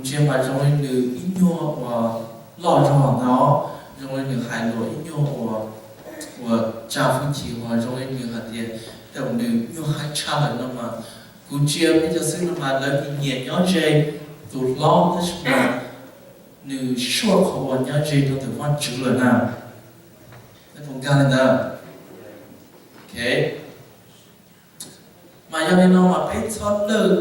ntsia mas zoo li nws ib nyuag uas loj zog ntag, zoo li nws hais lus ib nyuag uas, uas tsa hwj chim, uas zoo li nws hais tias tej zaum nws nyuag haib tshaj lawm no mas, kuv ntsia peb cov xib hwb no mas lawv nyiam nyob ze tus hlob tab sis mas nws suaj qhov uas nyob ze rau ntawm Vajtswv lawm na. Nej puas nkag li ntawd? Mas yog li no mas peb txhob lawj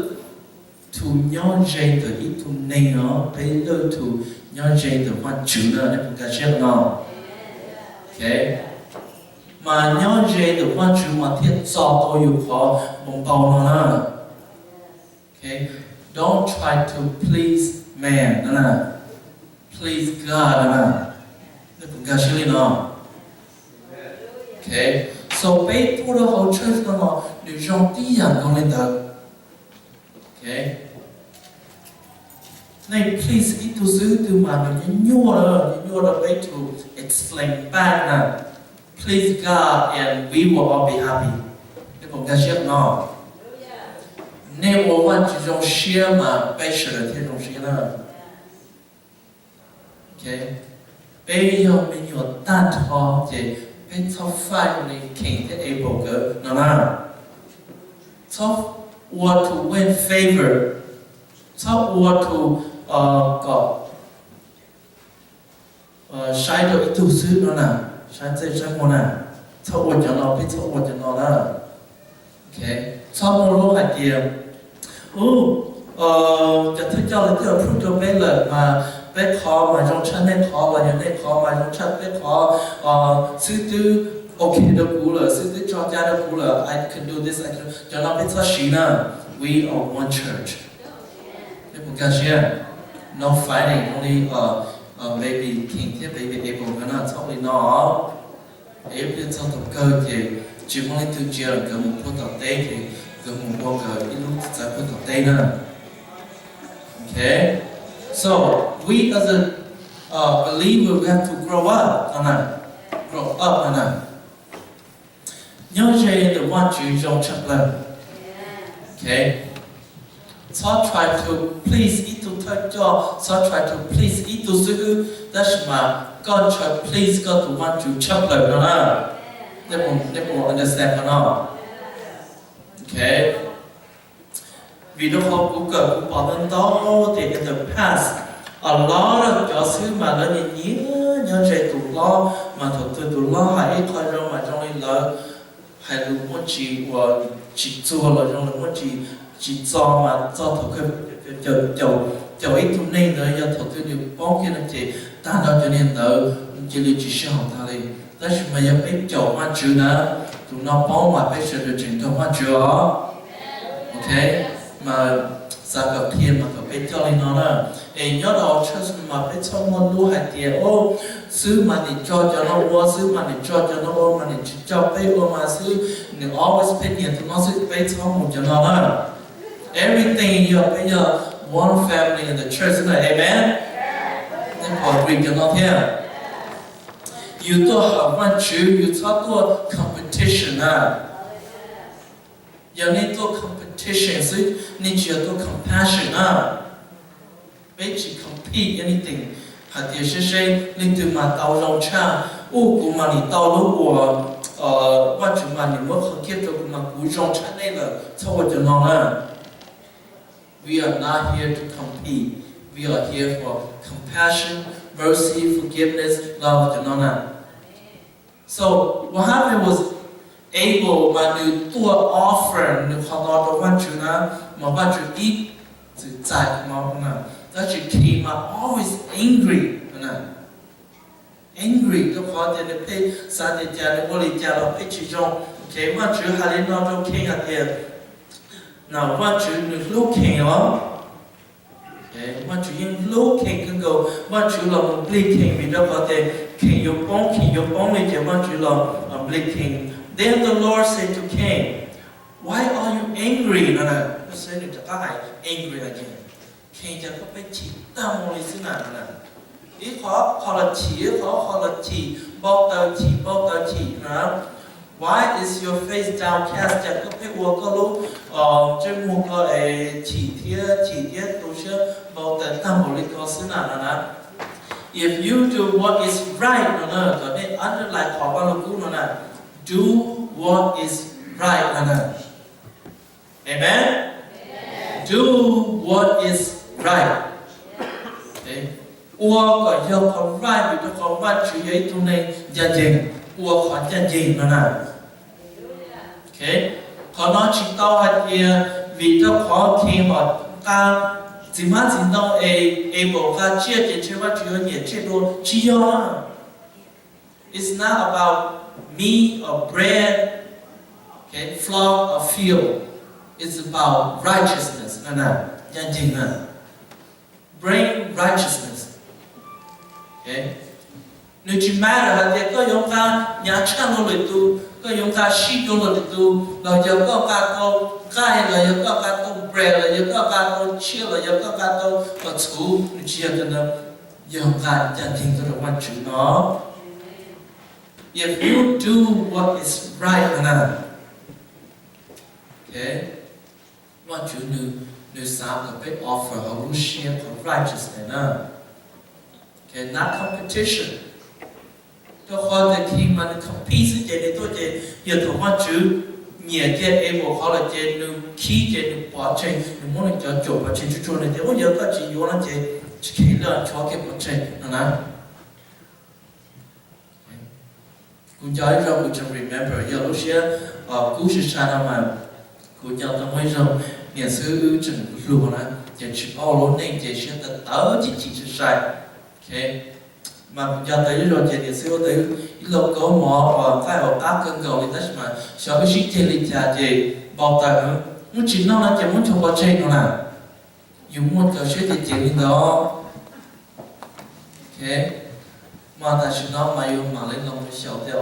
tus nyob ze ntawm ib tug neeg os, peb lawj tus nyob ze ntawm Vajtswv na. Nej puas nkag siab no? Mas nyob ze ntawm Vajtswv mas thiaj txo tau yus qhov npau npau no na. Don't try to please man, please God na. Nej puas nkag siab li no? So peb tuaj rau hauv church no los nws zoo tib yam nkaus li ntawd. Nej please ib tug xib hwb twg mas nws nyuaj nyuaj, nyuaj nyuaj rau peb to explain back na. Please God and we will all be happy. Nej puas nkag siab no? Nej ua Vajtswv zoo siab mas peb sawv daws thiaj zoo siab na. Peb yog me nyuam tag nrho ces peb txhob fight li Cain thiab Abel nkawd no na. Txhob ua to win favor, txhob ua to kom saib rau ib tug xwb no na, saib txej saib muag na. Txhob ua cov no, peb txhob ua cov no na. Txhob muaj lub hais tias, u, cov thawj coj lawv twb approve rau peb lawm mas peb qhov mas zoo tshaj nej qhov los yog nej qhov mas zoo tshaj peb qhov. Xib hwb twb ok rau kuv lawm, xib hwb twb tso cai rau kuv lawm, I can do this, I can do, cov no peb txhob siv na. We are one church. Nej puas nkag siab? No fighting, only baby Cain thiab baby Abel nkawd no, txhob li no. Es ib pliag txog thaum kawg ces tsis muaj leej twg ntsia lawm, nkawd mus puag tom teb ces nkawd mus ua nkawd ib lub txawv puag tom teb na. So we as a believer, we have to grow up, grow up na. Nyob ze ntawm Vajtswv zoo tshaj plaws. Txhob try to please ib tug thawj coj, txhob try to please ib tug xib hwb, tab sis mas koj try please koj tus Vajtswv tshaj plaws no na. Nej puas understand qhov no? Vim rau qhov kuv kawm kuv pom ntau ntau tias in the past, a lot of cov xib hwb mas lawv nyiam nyiam nyob ze tus hlob, mas thaum twg tus hlob hais ib qho zoo mas zoo li lawv hais lus muaj tsis ua, tsis txuag los zoo li muaj tsis, tsis txo mas txog thaum kawg caum ib tug neeg ntawd, yog thaum twg nws poob kiag no ces tag nrho cov neeg ntawd cia li tsis sib haum tag li. Tab sis mas yog peb caum Vajtswv na, tus no poob mas peb sawv daws tseem nrog Vajtswv os. Ok, mas xav kom qhia mas kom peb coj li no na. Es nyob rau hauv church mas peb txhob muaj lub hais tias, o, xib hwb mas nim tso cov no ua, xib hwb mas nim tso cov no ua, mas nim tsis coj peb ua mas xib hwb nim always peb nyiam tus no xwb, peb txhob mus cov no na. Everything yog peb yog one family in the church na, amen. Nej puas agree cov no thiab? Yus tuaj hawm Vajtswv yus txhob tuaj competition na. Yog nej tuaj competition xwb, nej tsis yog tuaj compassion na. Peb tsis compete anything hais tias seb seb leej twg mas tau zoo tshaj. U, kuv mas nim tau lub uas Vajtswv mas nim muab qhov gift rau kuv mas kuv zoo tshaj nej lawm, txhob ua cov no na. We are not here to compete. We are here for compassion, mercy, forgiveness, love, cov no na. So what happened was Abel mas nws tuaj offer nws qhov no rau Vajtswv na, mas Vajtswv ib txwm txais no na. Tab sis Cain mas always angry na. Angry rau qhov tias nws pheej xav tias cas nws ua li cas los pheej tsis zoo. Ces Vajtswv hais li no rau Cain hais tias, na, Vajtswv nws hlub Cain os. Vajtswv yeej hlub Cain kawg nkaus, Vajtswv los mus nplij Cain vim rau qhov tias Cain yuav poob, Cain yuav poob li ces Vajtswv los nplij Cain. Then the Lord said to Cain, why are you angry? No na, xwb nws rov qab hais angry again. Cain, cas koj pheej chim tag mus li xwb na? Ib qho qho los chim, ib qho qho los chim, npau taws chim, npau taws chim na. Why is your face downcast? Cas koj pheej ua koj lub Ntsej muag ko es chim thiab chim thiab tu siab npau taws tag npaum li ko xwb na no na. If you do what is right no na, kom nej underline qhov Vaj Lug Kub no na, do what is right no na. Amen. Do what is right. Ua kom yog qhov right vim rau qhov Vajtswv yog ib tug neeg ncaj ncees, ua qhov ncaj ncees no na. Qhov no tsis tau hais tias vim rau qhov Cain nqa txiv hmab txiv ntoo es Abel nqa tsiaj ces ntshe Vajtswv yuav nyiam tsiaj dua, tsis yog. It's not about meat or bread, okay, flock or field. It's about righteousness. No, no. Ncaj ncees na. Bring righteousness. Okay. Nws tsis matter hais tias koj yuav nqa hnyav tshaj luag lwm tus, koj yuav nqa sib dua luag lwm tus, los yog koj nqa tau nqaij, los yog koj nqa tau bread, los yog koj nqa tau tsiaj, los yog koj nqa tau txhuv, nws tsis yog cov ntawd, yog nqa ncaj ncees tuaj rau Vajtswv no. If you do what is right no na, okay, Vajtswv nws, nws xav kom peb offer hauv lub siab qhov righteousness na. Okay, not competition. Rau qhov tias Cain mas nws compete xwb ces nws tuaj ces yog thaum Vajtswv nyiam kiag Abel qhov lawm ces nws khib ces nws pov tseg, nws muab nws cov cuam pov tseg tsuag tsuag, nws tias ub yog koj tsis yuav no ces tsis kheev lawm, nchuav kiag pov tseg no na. Kuv nco ib zaug kuv tseem remember yog lub siab kub sai sai no mas, kuv nco tau muaj ib zaug niam xib hwb wb tseem hluas na, ces tsis paub lub neej ces siab tawv tawv chim chim sai sai. Mas kuv nco tau ib zaug ces niam xib hwb ua tau ib lauj kaub mov uas nqaij uas qab kawg nkaus li tab sis mas xyov wb sib ceg li cas ces npau taws, muab tsis noj no ces muab nchuav pov tseg no na. Yus muaj cov siab ces ceev li ntawd. Mas tam sim no mas yus mam li los xyaum tias,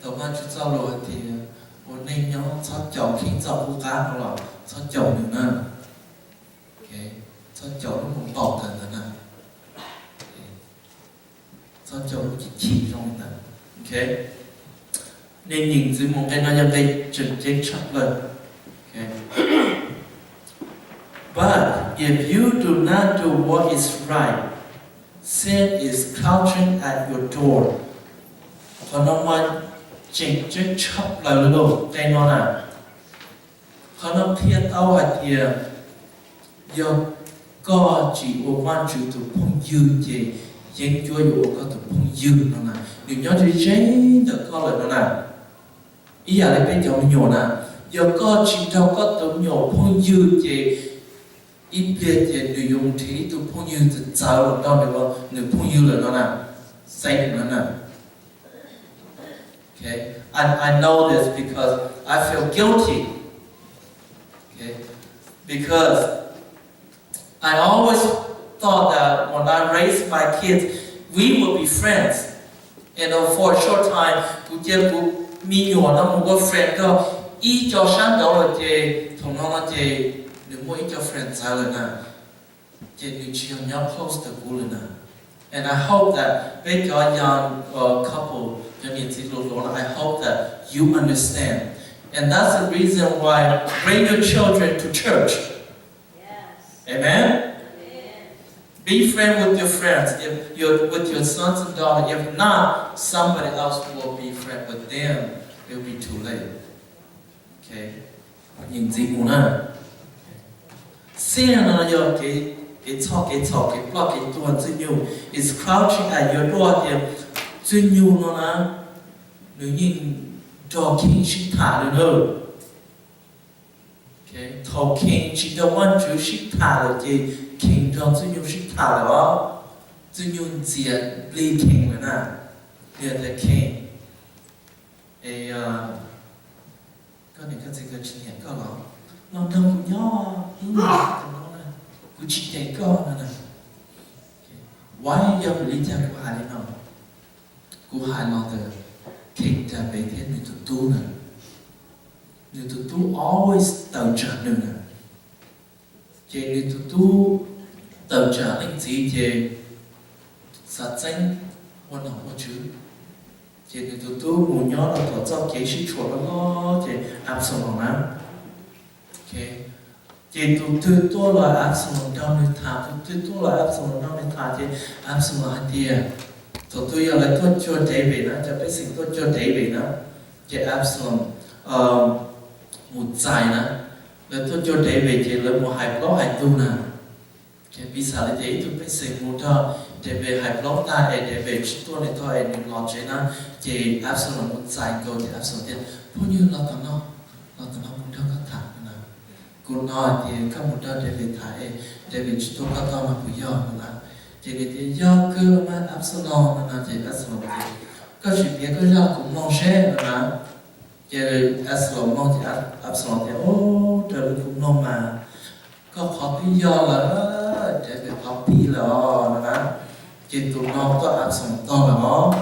thaum Vajtswv txoj lus hais tias ua neej nyob txhob caum kheej txoj qub qab no los txhob caum nws na. Txhob caum lub mus npau taws ntawd na. Txhob caum lub chim chim zoo li ntawd. Nej nyeem ntxiv mus, nqe no yog nqe tseem ceeb tshaj plaws. But if you do not do what is right, sin is crouching at your door. Qhov no mas tseem ceeb tshaj plaws li lauj, nqe no na. Qhov no qhia tau hais tias yog koj tsis ua Vajtswv tus phooj ywg ces yeeb ncuab yuav ua koj tus phooj ywg no na, nws nyob ze ze ntawm koj lawm no na. Ib yam li peb cov me nyuam na, yog koj tsis nrog koj tus me nyuam phooj ywg ces ib pliag ces nws yuav mus nrhiav ib tug phooj ywg txawv txawv los nrog nws ua nws phooj ywg lawm no na. Xeeb no na. Okay? And I know this because I feel guilty. Okay? Because I always thought that when I raise my kids, we will be friends. And uh, for a short time, kuv cia kuv me nyuam no mus ua friend rau ib co sab nraud lawm ces thaum no no ces nws muaj ib co friend txawv lawm na. Ces nws tsis yog nyob close to kuv lawm na. And I hope that peb cov young uh, couple, cov niam txiv hluas hluas, I hope that you understand. And that's the reason why bring your children to church. Amen. Be friend with your friends, if you're with your sons and daughters. If not, somebody else will be friend with them. It will be too late. Okay? Nyeem ntxiv mus na. Sin no yog kev, kev txhoj kev txhaum, kev ploj kev tuag ntxwg nyoog. It's crouching at your door tias ntxwg nyoog no na, nws yeej nrog Cain sib tham li na. Thaum Cain tsis nrog Vajtswv sib tham lawm ces Cain nrog ntxwg nyoog sib tham lawm os. Ntxwg nyoog ntxias nplig Cain lawm na. Nws tias Cain, es koj niam koj txiv nkawd tsis nyiam koj los, los nrog kuv nyob ib nyuag no, kuv tsis cem koj no na. Why, yog vim li cas kuv hais li no? Kuv hais los ntawm Cain nrog peb thiab nws tus tub na. Nws tus tub always tawm tsam nws na. Ces nws tus tub tawm tsam leej txiv ces xav txeeb ua nom ua tswv. Ces nws tus tub mus nyob rau tom txoj kev sib tshuam loj loj ces Absalom na. Ces tus twg tuaj los Absalom nrog nws tham, tus twg tuaj los Absalom nrog nws tham, ces Absalom hais tias, thaum twg yog lawv tuaj cuag David na, cov pej xeem tuaj cuag David na, ces Absalom mus txais na, lawv tuaj cuag David ces lawv mus hais plaub hais ntug na. Ces piv xam li tias ib tug pej xeem mus nrog David hais plaub tag es David tsis tuaj nws tog es nws los tsev na, ces Absalom mus txais nkaus ces Absalom tias, phooj ywg, los tom no, los tom no kuv nrog koj tham no na. Kuv hnov hais tias koj mus nrog David tham es David tsis tuaj koj tog no puas yog no na? Ces nws tias, yog kawg los mas Absalom no na. Ces Absalom tias, koj sim piav koj zaj kuv mloog seb no na. Ces Absalom mloog ces Absalom tias, ub, raws li kuv mloog mas koj qhov twb yog lawm, David qhov pib lawm os no na. Ces tus no koj Absalom tog lawm os.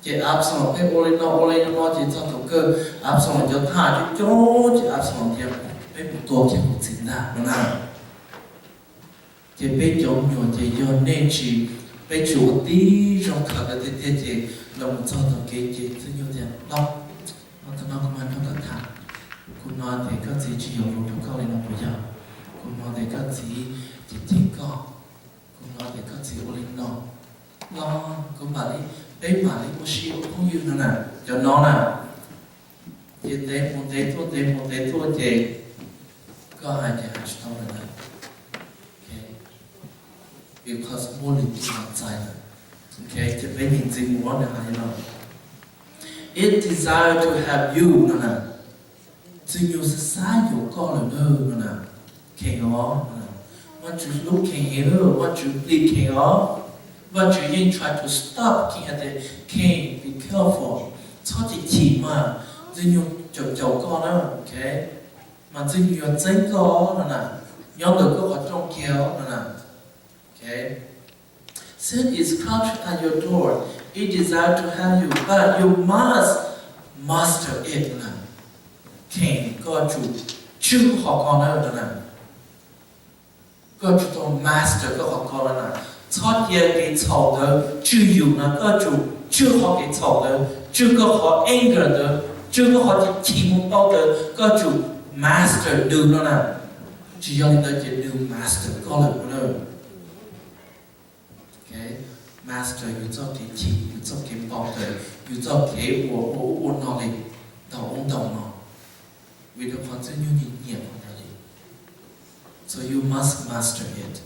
Ces Absalom pheej ua li no ua li no ces txog thaum kawg Absalom cov thab ham coob coob ces Absalom tias, peb mus tua kiag kuv txiv ntag no na. Ces peb cov me nyuam ces yog nej tsis, peb tsis ua tib zoo khaws lawv tiag tiag ces los mus txog tom kev ces Ntxwg Nyug tias, los, los tom no kuv mam nrog koj tham. Kuv hnov tias koj txiv tsis yuav hluas rau koj li no puas yog? Kuv hnov tias koj txiv cem cem koj. Kuv hnov tias koj txiv ua li no. Los kuv mam li, peb mam li ua si ua phooj ywg no na, cov no na. Ces ntev mus ntev tuaj ntev mus ntev tuaj ces koj hais ces hais tsis tau lawm na. Because muaj lwm tus los txais lawm. Ces peb nyeem ntxiv mus, nws hais li no, it desire to have you no na. Ntxwg Nyug xav xav yuav koj lawm na no na. Kheev os, Vajtswv hlub Kheev heev, Vajtswv plig Kheev os. Vajtswv yeej try to stop Kheev hais tias, Kheev, be careful, txhob chim chim mas, Ntxwg Nyug caum caum koj na. Mas Ntxwg Nyug yuav txeeb koj no na, nyob ntawm koj qhov rooj kiag no na. Sin is crouching at your door, it desire to have you, but you must master it no na. Kheev, koj tsum tswj koj qhov ko na no na. Koj tsum tau master koj qhov ko no na. Txhob cia kev txhaum ntawd tswj yus na, koj tsum tswj qhov kev txhaum ntawd, tswj koj qhov anger ntawd, tswj koj qhov chim chim mus npau ntawd, koj tsum master nws no na. Tsis yog li ntawd ces nws master koj lawm no na. Master yus txoj kev chim, yus txoj kev npau taws, yus txoj kev ua ua ub ua no li, ntaus ub ntaus no, vim rau qhov Ntxwg Nyug nyiam nyiam qhov ntawd li. So you must master it.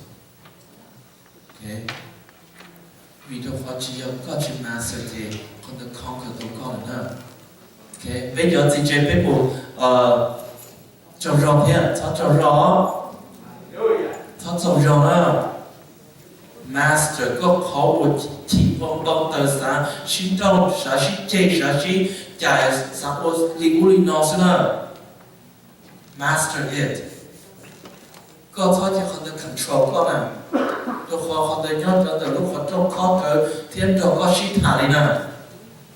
Vim rau qhov tsis yog koj tsis master ces qhov ntawd conquer tau koj lawm na. Peb cov txiv tsev peb puas tsaug zog thiab? Txhob tsaug zog, txhob tsaug zog na. Master koj qhov uas chim npau taws, xav sib nrauj, xav sib ceg, xav sib cais, xav ua li ub li no xwb na. Master it. Koj txhob cia qhov ntawd control koj na, rau qhov qhov ntawd nyob rau ntawm lub qhov rooj khob rawv thiab nrog koj sib tham li na.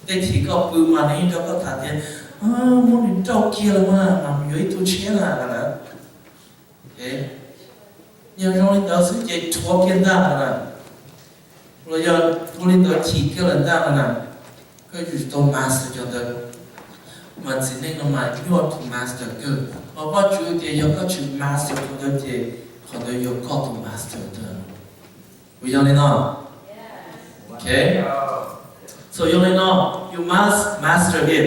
Tej chim koj pw mas nws yeej nrog koj tham tias, muab nws nrauj kiag los mas, mas yuav ib tug tshiab na no na. Yog zoo li ntawd xwb ces rhuav kiag ntag no na. Los yog ua li ntawd chim kiag lawm ntag no na. Koj yuav tsum tau master cov ntawd. Mas txiv neej no mas nyuaj tus master kawg, mas Vajtswv tias yog koj tsis master qhov ntawd ces qhov ntawd yog koj tus master ntag. Puas yog li no? So yog li no, you must master it.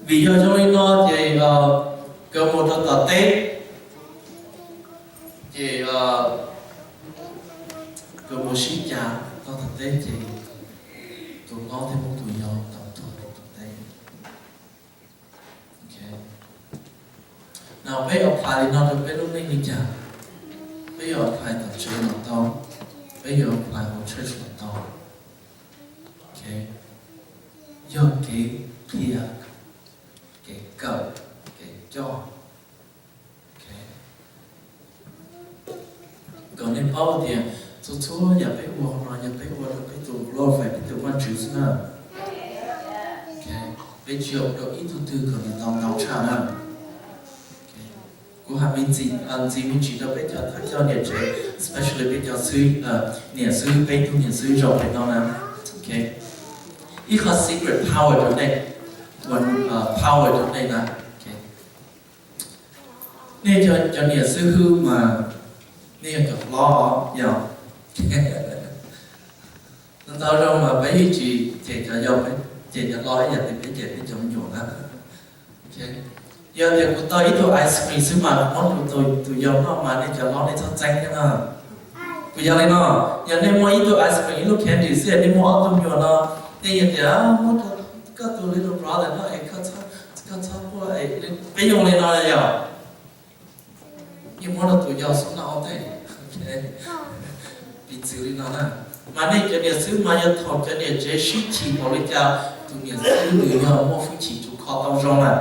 Vim yog zoo li no ces nkawd mus rau tom teb, ces nkawd mus sib cav tau tom teb ces tus hlob thiab muab tus yau tau tuag rau tom teb. No peb apply li no rau peb lub neej li cas? Peb yuav apply tom tsev los tau, peb yuav apply hauv church los tau. Yog kev qhia, kev kawm, kev coj, kom nej paub tias txhua txhua yam peb ua no yog peb ua rau peb tus glorify peb tus Vajtswv xwb na. Peb tsis ua rau ib tug twg kom nws tau ntau tshaj na. Kuv hais me ntsis, ntxiv me ntsis rau peb cov thawj coj niam tsev, especially peb cov xib, niam xib hwb, peb tug niam xib hwb zaum pem no na. Ib qho secret power rau nej, power rau nej na. Nej cov niam xib hwb mas nej yog cov hlob yog. Ntau zaus mas peb yeej tsis cem cov yau, peb cem cov hlob ib yam li peb cem peb cov me nyuam na. Yog tias kuv tau ib tug ice cream xwb mas kuv muab rau tus yau noj mas nej cov hlob nej txhob txeeb thiab na. Kuv yog li no, yog nej muaj ib tug ice cream ib lub candy xwb nej muaj ob tug me nyuam no, nej yog tias muab rau koj tus little brother no es koj txhob quaj, peb yuav li no yog yeej muab rau tus yau xwb no ua ntej. Piv txwv li no na, mas nej cov niam xib hwb mas yog thaum cov niam tsev sib chim npaum li cas tus niam xib hwb nws yog muaj hwj chim tus kho tau zoo na.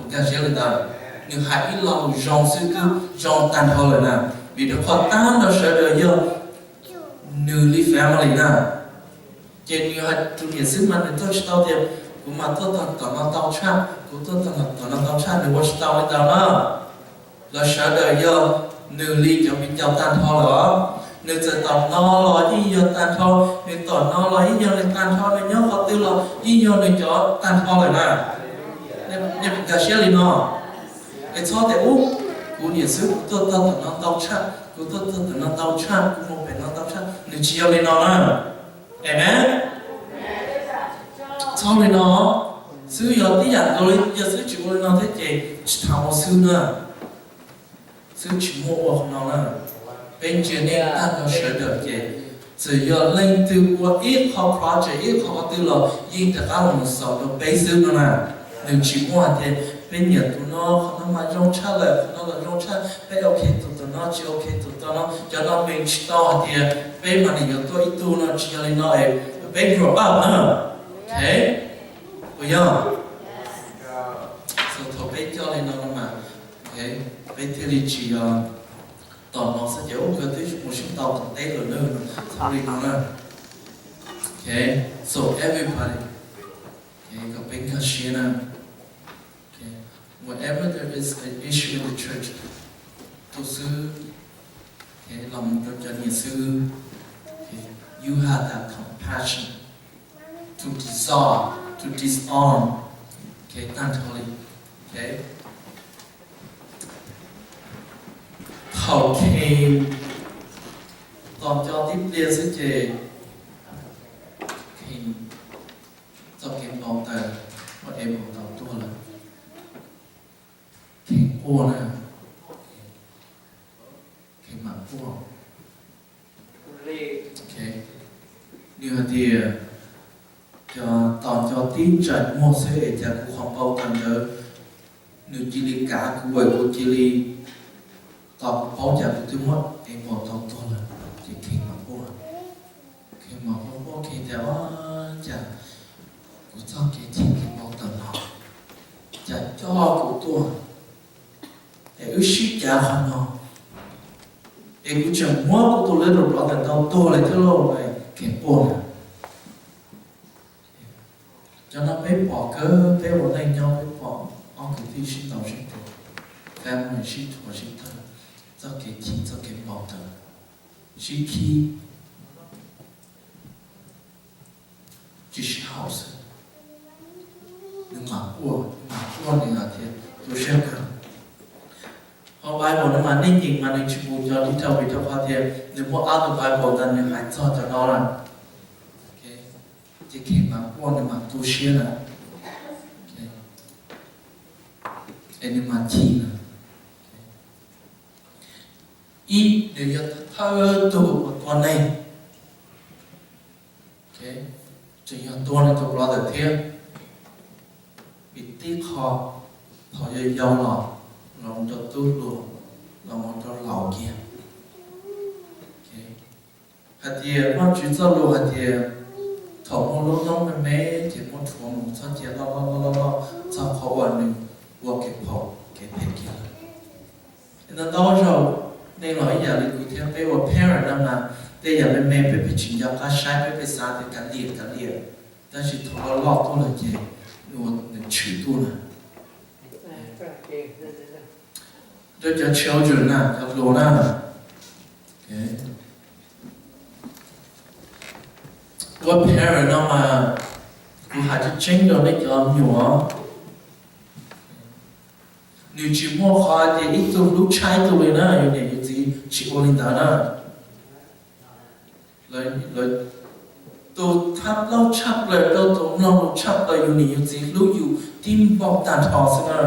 Nkag siab li ntawd, nws hais ib lo lus zoo xwb twb zoo tag nrho lawm na, vim rau qhov tag nrho sawv daws yog nws li family na. Ces nws hais tus niam xib hwb mas nws tuaj tsis tau tias kuv mas tuaj txog tom no tau tshaj, kuv tuaj txog tom no tau tshaj, nws ua tsis tau li ntawd na. Lawv sawv daws yog nws li cov viv ncaus tag nrho lawm os. Nws txawm tom no los yeej yog tag nrho, nws tom no los yeej yog nws tag nrho, nws nyob qhov twg los yeej yog nws cov tag nrho lawm na. Nej puas nkag siab li no? Es txhob tias ub, kuv niam xib hwb kuv tuaj txog tom no tau tshaj, kuv tuaj txog tom no tau tshaj, kuv mus pem no tau tshaj, nws tsis yog li no na. Amen. Txhob li no xwb, yog tib yam nkaus li yog xwb tsis ua li no thiab ces tsis tham ua xwb na. Xwb tsis muaj ua qhov no na. Peb ntsia nej tag nrho sawv daws ces txawm yog leej twg ua ib qho project ib qho qhov twg los yeej rov qab los mus xaus rau peb xwb no na. Nws tsis muaj hais tias peb nyiam tus no, qhov no mas zoo tshaj lawm, qhov no los zoo tshaj, peb ok tus tom no tsis ok tus tom no, cov no meem tsis tau hais tias peb mas nws yuav tuaj ib tug no, tsis yog li no es peb grow up na. Ok, puas yog? Thaum peb coj li no no mas peb thiaj li tsis yog tom no xwb ces ub kawg twb mus sib tau tom teb lawm na, txhob li no na. Ok, so everybody, kom peb nkag siab na. Whenever there is an issue in the church, tus xib hwb los mus rau cov niam xib hwb, you have that compassion to dissolve, to disarm, okay, tag nrho li. Okay. Thaum Khees tos nco tib pliag xwb ces Khees txoj kev npau taws muab Abel ntaus tuag lawm. Khees quaj na, Khees mam quaj. Nws hais tias, cov tos nco tib ntsais muag xwb es cas kuv qhov npau taws ntawd nws cia li kav kuv es kuv cia li tos kuv paub cas kuv twb muab Abel ntaus tuag lawm. Ces Khees mam quaj, Khees mam quaj quaj Khees tias, cas kuv txoj kev chim kev npau taws no cas coj kuv tuaj es wb sib cav qhov no es kuv tseem muab kuv tus little brother ntaus tuag lawm thiab lauj. Khees quaj na. Cov no peb pom kawg, peb ua neej nyob peb pom ob kwv tij sib ntaus sib tua, family sib thuam sib thawj, txoj kev chim txoj kev npau taws, sib khib, tsis sib haum xwb. Nws mam quaj, nws mam quaj, nws hais tias tu siab kawg. Ho Bible no mas nej nyeem mas nws tsis mus cov detail vim rau qhov tias nws muaj ob tug Bible tas nws hais txog cov no lawm. Ces Khees mas quaj nws mas tu siab na, es nws mas chim na. Ib, nws yog thawj tug uas tua neeg, tseem yog tua nws tus brother thiab. Vim tib qho thaum yau yau los, los mus rau tub hluas, los mus rau laus kiag, hais tias Vajtswv txoj lus hais tias thaum muaj lub noob me me ces muab rhuav mus, txhob cia loj loj loj loj loj txog qhov uas nws ua kev phem, kev phem kiag lawm. Ntau ntau zaus nej los ib yam li kuv thiab, peb ua parent no mas tej yam me me peb pheej tsis nco qab saib, peb pheej xav tias kav liam kav liam, tab sis thaum loj loj tuaj lawm ces nws tshwm tuaj na. Rau cov children na, cov hluas na, ua parent no mas kuv hais tseeb tseeb rau nej cov me nyuam, Nws tsis muaj qhov hais tias ib tug hlub tshaj ib tug li na, yus niam yus txiv tsis ua li ntawd na. Lawv, lawv, tus thab plaub tshaj plaws rau tus mloog lus tshaj plaws, yus niam yus txiv hlub yus tib npaug tag nrho xwb na.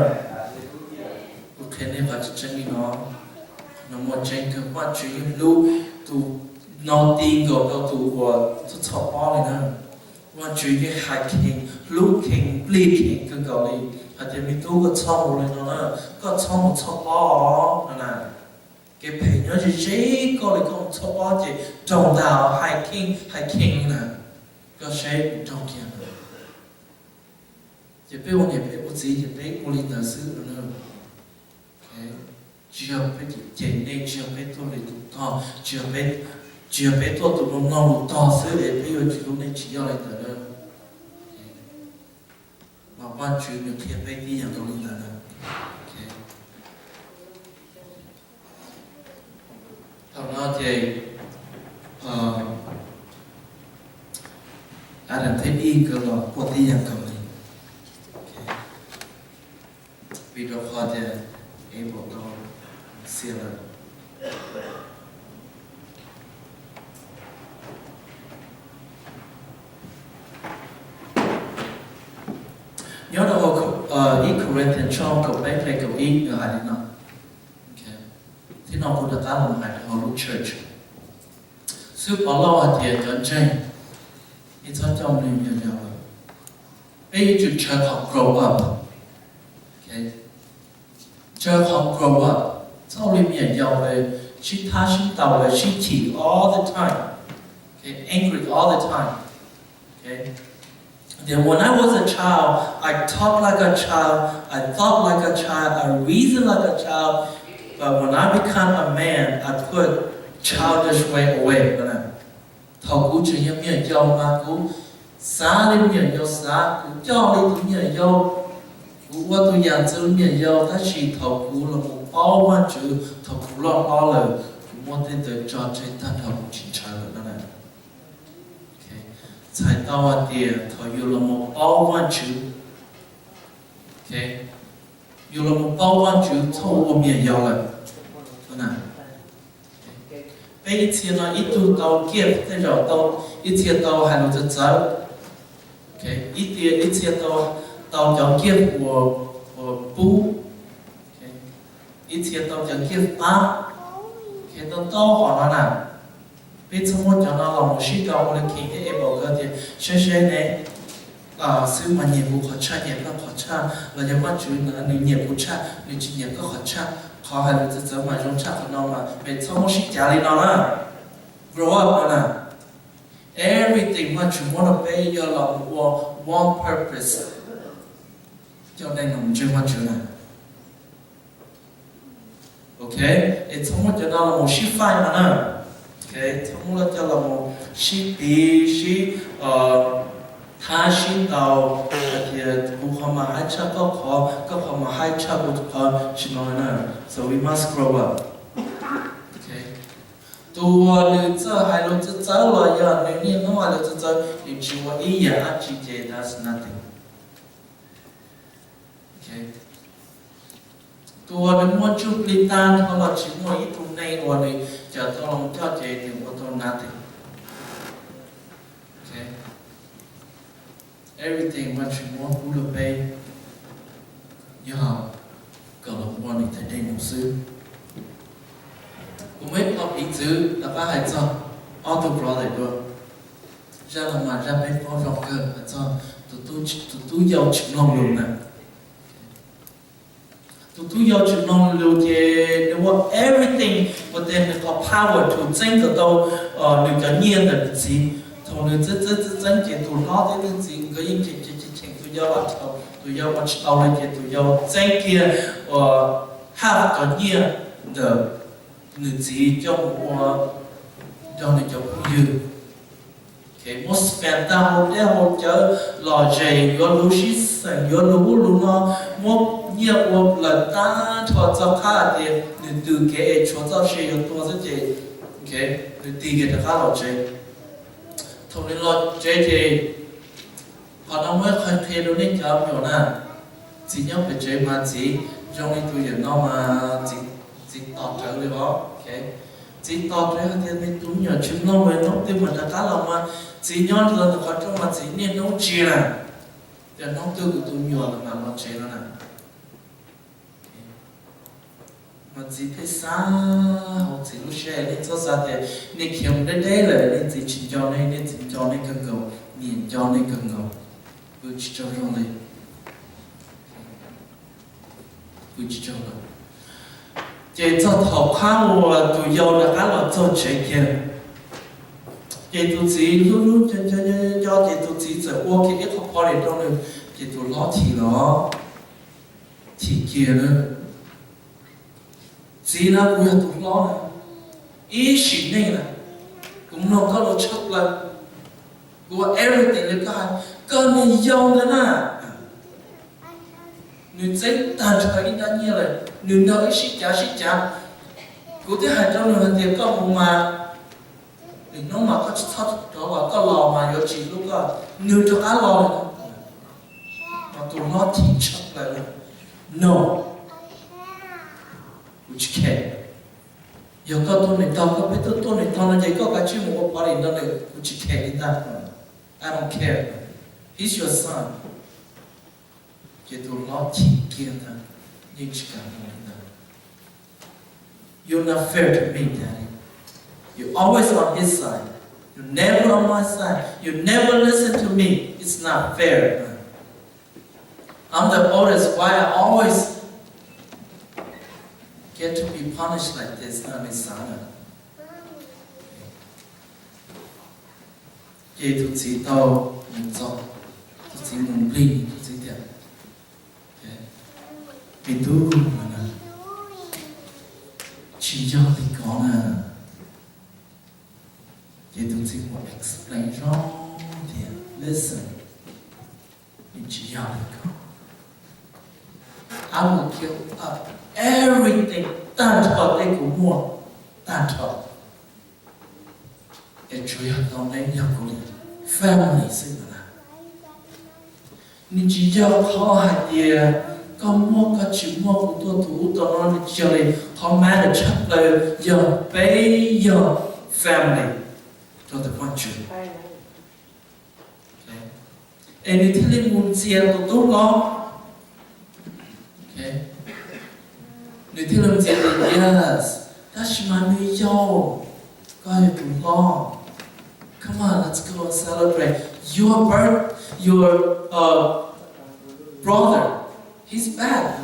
Kuv qhia nej qhov tseeb tseeb li no, qhov no muaj tseeb kawg, Vajtswv yeej hlub tus no ti nkaus rau tus uas txhob txhob pob li na. Vajtswv yeej hais kheev, hlub kheev, plig kheev kawg nkaus li. Hais tias me tub, koj txhob ua li no na, koj txhob mus txhob pob no na. Kev phem nyob ze ze koj li, koj mus txhob pob ces raug ntag, hais kheev hais kheev li na. Koj saib kuv raug kiag. Ces peb ua niam peb ua txiv ces peb ua li ntawd xwb no na. Tsis yog peb cem nej, tsis yog peb tuaj li tus tog, tsis yog peb, tsis yog peb tuaj tus mloog lus tog xwb es peb yuav tsis hlub nej, tsis yog li ntawd na. Mas Vajtswv nws qhia peb tib yam nkaus li ntawd na. Thaum no ces Adam thiab Eve nkawd los quaj tib yam nkaus li, vim rau qhov tias Abel tau xiam lawm. Nyob rau hauv ib Corinthians tshooj kaum peb nqe kaum ib nws hais li no, thiab no kuv rov qab los hais rau hauv lub church. Xib hwb Pov Lauj hais tias cov ntseeg, nej txhob coj me nyuam yaus lawm. Peb yuav tsum ntshaw qhov grow up. Ntshaw qhov grow up, txhob ua li me nyuam yaus sib thab sib ntaus, sib chim all the time, angry all the time. Then when I was a child, I talked like a child, I thought like a child, I reasoned like a child, but when I become a man, I put childish way away. Thaum kuv tseem yog me nyuam yaus mas kuv xav li me nyuam yaus xav, kuv coj li tus me nyuam yaus, kuv ua tus yam ntxwv me nyuam yaus, tab sis thaum kuv los mus paub Vajtswv, thaum kuv loj hlob lawm, kuv muab tej ntawd tso tseg tag nrho, kuv tsis ntshaw lawm no na. Txhais tau hais tias thaum yus los mus paub Vajtswv, yus los mus paub Vajtswv, txhob ua me nyuam yaus lawm. Peb ib txhia no ib tug tau gift, tej zaum tau ib txhia tau hais lus txawv txawv, ib txhia, ib txhia tau, tau cov gift uas, uas pub, ib txhia tau cov gift pab, tau tau hom no na. Peb txhob muab cov no los mus sib ntaus ua li Cain thiab Abel nkawd tias saib seb ne, xib hwb mas nyiam kuv qhov tshaj, nyiam koj qhov tshaj, los yog Vajtswv nws nyiam kuv tshaj, nws tsis nyiam koj qhov tshaj, qhov hais lus txawv txawv mas zoo tshaj qhov no mas, peb txhob muab sib cav li no na. Grow up no na. Everything Vajtswv muab rau peb yog los ua one purpose, coj neeg los ntseeg Vajtswv na. Ok, es txhob muab cov no los mus sib faij no na. Ok, txhob muab coj los mus sib piv, sib thab, sib ntaus, hais tias kuv qhov mas haib tshaj koj qhov, koj qhov mas haib tshaj kuv qhov, tsis no na. So we must grow up. Tus uas nws txawj hais lus txawv txawv los yog nws niaj hnub hais lus txawv txawv, nws tsis ua ib yam dab tsi ces that's nothing. Tus uas nws muaj ntsuj plig tag nrho los tsis muaj ib tug neeg uas nws cawm tau los coj ces nws ua tau nothing. Everything Vajtswv muab pub rau peb yog kom los ua nws tes dej num xwb. Kuv muaj ib qho piv txwv rov qab hais txog ob tug brother dua. Zaj no mas zaj peb paub zoo kawg, hais txog tus tub yau tsis mloog lus na. Tus tub yau tsis mloog lus ces nws ua everything, ua tes nws qhov power, tus txeeb kom tau nws cov nyiaj ntawm nws txiv. Thaum nws txeeb txeeb txeeb txeeb ces tus hlob thiab tus txiv nkawd yeej cheem cheem cheem tus yau, tus yau ua tsis tau li ces tus yau txeeb kiag uas half cov nyiaj ntawm nws txiv coj mus ua nrog nws cov phooj ywg. Muab spend tag hauv dej hauv cawv, lom zem yuav luv sib xeem, yuav luv ub luv no, muab nyiaj ua lawm tag nrho txog qhab hais tias nws tws kev es tshuav txoj sia yuav tuag xwb ces nws tig kiag rov qab los tsev. Thaum nws los tsev ces qhov no muab qhia rau nej cov me nyuam na, txiv nyob pem tsev mas txiv Zoo li tus yawm no mas txiv tos rawv li os. Txiv tos rawv hais tias nws tus me nyuam tsis mloog lawm, hnub twg mas rov qab los mas txiv nyob los ntawm qhov rooj mas txiv niaj hnub ntsia na, ces hnub twg kuv tus me nyuam los mas los tsev no na. Mas txiv thiaj xav hauv txiv lub siab, nej txhob xav tias nej khiav mus deb deb lawm nej txiv tsis nco nej, nej txiv nco nej kawg nkaus, niam nco nej kawg nkaus. Pw tsis tsaug zog li, pw tsis tsaug zog. Ces txog thaum qab uas tus yau rov qab los txog tsev kiag, ces tus txiv hlub hlub nco nco nco, ces tus txiv txawm ua kiag ib qho party rau nws, ces tus hlob chim los, chim kiag na. Txiv na, kuv yog tus hlob na, ib sim neej na, kuv mloog koj lus tshaj plaws, kuv ua everything li koj hais, koj niag yau ntawd na, nws txeeb tag nrho ib nrab nyiaj lawm, nws nrog wb sib cav sib cav. Kuv twb hais rau nws hais tias koj mus mas, lwm hnub mas koj tsis txhob rov los, koj los mas yuav tsis hlub koj, nws rov qab los lawm. Mas tus hlob chim tshaj plaws li, no, kuv tsis care. Yog koj tuaj niam tog, koj pheej tuaj tuaj niam tog no ces koj kav tsij mus ua party nrog nws, kuv tsis care li ntag. I don't care, he's your son. Ces tus hlob chim kiag ntag, yeej tsis kam mus li ntag. You're not fair to me, Daddy. You're always on his side. You're never on my side. You never listen to me. It's not fair. I'm the oldest. Why I always get to be punished like this? Nws xav na. Ces tus txiv tau mus txog, tus txiv mus nplig tus txiv tias, me tub, tsis yog li ko na. Ces tus txiv mus explain zoo tias, listen, nws tsis yog li ko. I will give up everything, tag nrho tej kuv muaj, tag nrho, es tsuas yog tau neb yog kuv li family xwb no na. Nws tsis yog qhov hais tias koj muaj koj tsis muaj, kuv tuaj tus ub tau no, nws tsis yog li. Qhov matter tshaj plaws yog peb yog family rau tus Vaj Tswv. Es nws thiaj li mus ntxias tus tub hlob. Nws thiaj li ntxias tias, yes, tab sis mas nws yau, koj yog tus hlob. Come on, let's go and celebrate your birth, your uh, brother. He's back.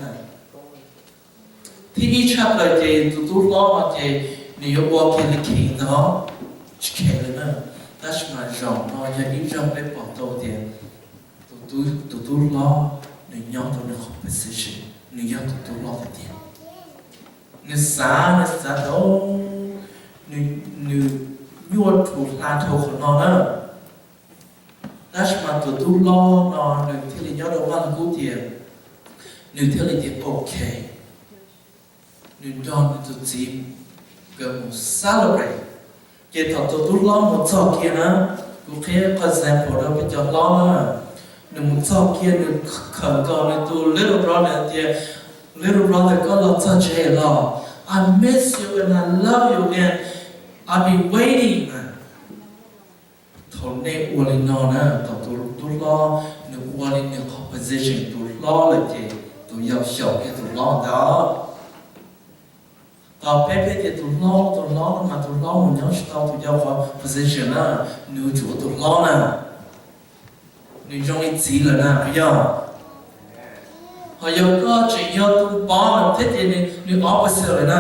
Thib ib tshaj plaws ces tus tub hlob no ces nws yuav ua kiag li kheev ntag, tsis kheev li na. Tab sis mas zaum no yog ib zaug peb pom tau tias tus tub hlob nws nyob rau nws qhov position, nws yog tus tub hlob tiag tiag. Nws xav, nws xav tau, nws nyuaj rhuav hla dhau qhov no na. Tab sis mas tus tub hlob no nws thiaj li nyob rau Vaj Lug Kub tias, nws thiaj li tias ok, nws nrog nws tus txiv nkawd mus celebrate. Ces thaum tus tub hlob mus txog kiag na, kuv qhia qhov example rau peb cov hlob na. Nws mus txog kiag nws khawm nkaus nws tus little brother tias, little brother, koj los txog tsev los? I miss you and I love you and I've been waiting. Thaum nej ua li no na, thaum tus tub hlob nws ua li nws qhov position tus hlob lawm ces tus yau xyaum kiag tus hlob ntag. Thaum peb peb tias tus hlob, tus hlob no mas tus hlob mus nyob tsis tau tus yau qhov position na, nws yuav tsum ua tus hlob na, nws zoo li txiv lawm na, puas yog? Ho yog koj tseem yog tus boss thiab ces nws opposite lawm na.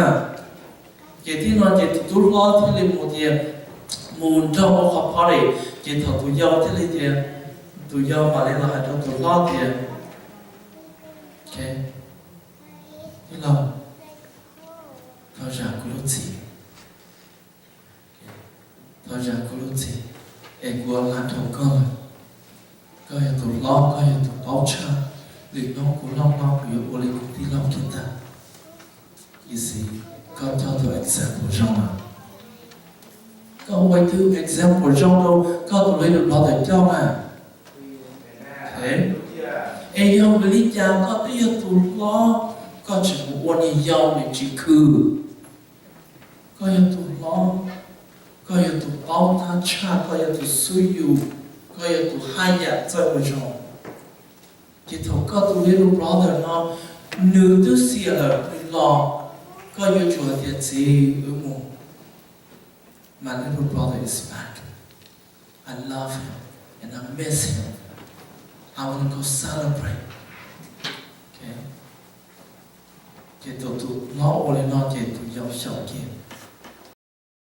Ces tib no ces tus tub hlob thiaj li mus tias, mus nrog ua qhov party. Ces thaum tus yau thiaj li tias, tus yau mam li los hais rau tus hlob tias, tij laug, thov zam kuv lub txim, thov zam kuv lub txim, es kuv ua hla dhau koj lawm. Koj yog tus hlob, koj yog tus paub tshaj, lwm hnub kuv loj hlob kuv yuav ua li kuv tij laug kiag tag. Koj coj tus example zoo na, koj ua ib tug example zoo rau koj tus little brother coj na. Es yog vim li cas koj twb yog tus hlob, Koj tseem mus ua niag yau, niag tsis khw. Koj yog tus hlob, koj yog tus paub tab tshaj, koj yog tus xub yus, koj yog tus haj yam txawj ua zoo. Ces thaum koj tus little brother no, nws twb xiam lawm nws los, koj yuav tsum hais tias, txiv, wb mus, my little brother is back, I love him and I miss him, I want to go celebrate. Ces thaum tus hlob ua li no ces tus yau xyaum kiag.